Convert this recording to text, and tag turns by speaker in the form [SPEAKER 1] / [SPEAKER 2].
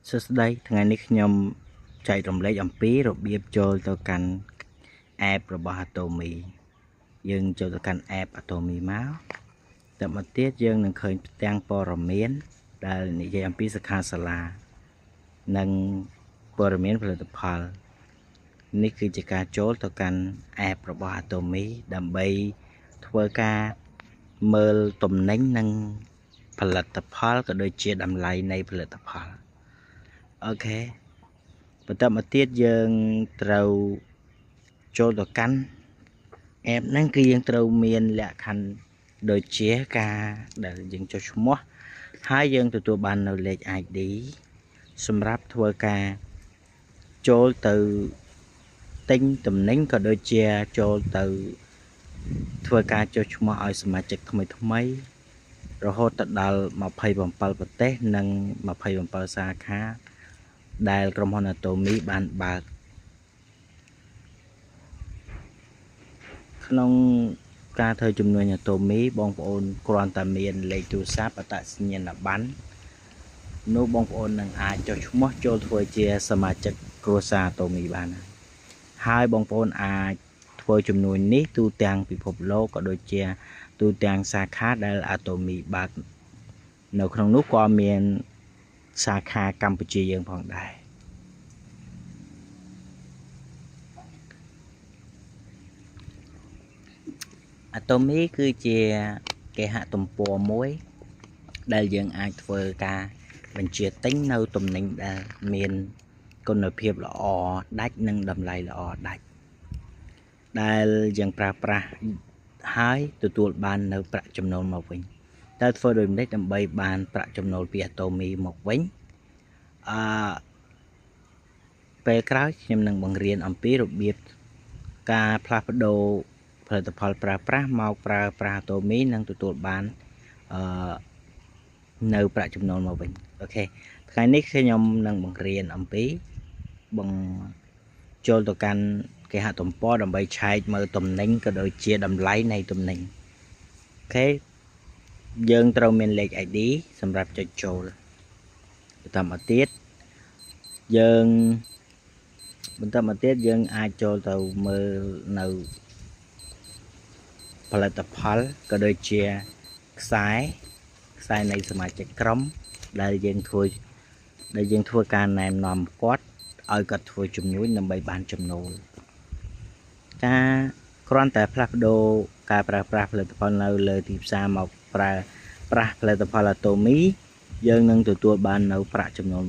[SPEAKER 1] សួស្តីថ្ងៃនេះខ្ញុំចែករំលែកអំពីរបៀបចូលទៅកាន់ app របស់ Atomy យើងចូលទៅកាន់ app Atomy មកតែមកទៀតយើងនឹងឃើញផ្ទាំងព័ត៌មានដែលនិយាយអំពីសិក្ខាសាលានិងព័ត៌មានផលិតផលនេះគឺជាការចូលទៅកាន់ app របស់ Atomy ដើម្បីធ្វើការមើលទំនិញនិងផលិតផលក៏ដូចជាតម្លៃនៃផលិតផលអូខេបន្តមកទៀតយើងត្រូវចូលទៅកាន់ app ហ្នឹងគឺយើងត្រូវមានលក្ខខណ្ឌដូចជាការដែលយើងចុះឈ្មោះហើយយើងទទួលបាននៅលេខ ID សម្រាប់ធ្វើការចូលទៅទិញទំនិញក៏ដូចជាចូលទៅធ្វើការចុះឈ្មោះឲ្យសមាជិកថ្មីៗរហូតទៅដល់27ប្រទេសនិង27សាខាដែលក្រុមហ៊ុន Atomy បានបើកក្នុងការធ្វើជំនួញ Atomy បងប្អូនគ្រាន់តែមានលេខទូរស័ព្ទអត្តសញ្ញាណប័ណ្ណនោះបងប្អូននឹងអាចចុះឈ្មោះចូលធ្វើជាសមាជិកគ្រួសារ Atomy បានហើយបងប្អូនអាចធ្វើជំនួញនេះទូទាំងពិភពលោកក៏ដូចជាទូទាំងសាខាដែល Atomy បើកនៅក្នុងនោះក៏មានសាខាកម្ពុជាយើងផងដែរ Atomy គឺជាគេហទំព័រមួយដែលយើងអាចធ្វើការបញ្ជាទិញនៅទំនិញដែលមានគុណភាពល្អដាច់និងតម្លៃល្អដាច់ដែលយើងប្រើប្រាស់ហើយទទួលបាននៅប្រាក់ចំណូលមកវិញតើធ្វើដូចម្តេចដើម្បីបានប្រាក់ចំណូលពី Atomy មកវិញអឺពេលក្រោយខ្ញុំនឹងបង្រៀនអំពីរបៀបការផ្លាស់ប្ដូរផលិតផលប្រើប្រាស់មកប្រើប្រាស់ Atomy និងទទួលបាននៅប្រាក់ចំណូលមកវិញអូខេថ្ងៃនេះខ្ញុំនឹងបង្រៀនអំពីចូលទៅកាន់គេហទំព័រដើម្បីឆែកមើលទំនិញក៏ដូចជាតម្លៃនៃទំនិញអូខេយើងត្រូវមានលេខ ID សម្រាប់ចុចចូលបន្តមកទៀតយើងបន្តមកទៀតយើងអាចចូលទៅមើលនៅផលិតផលក៏ដូចជាខ្សែនៃសមាជិកក្រុមដែលយើងធ្វើការណែនាំគាត់ឲ្យគាត់ធ្វើជំនួញដើម្បីបានចំណូលការគ្រាន់តែផ្លាស់ប្ដូរការប្រើប្រាស់ផលិតផលនៅលើទីផ្សារមកប្រើប្រាស់ផលិតផល Atomy យើងនឹងទទួលបាននៅប្រាក់ចំណូល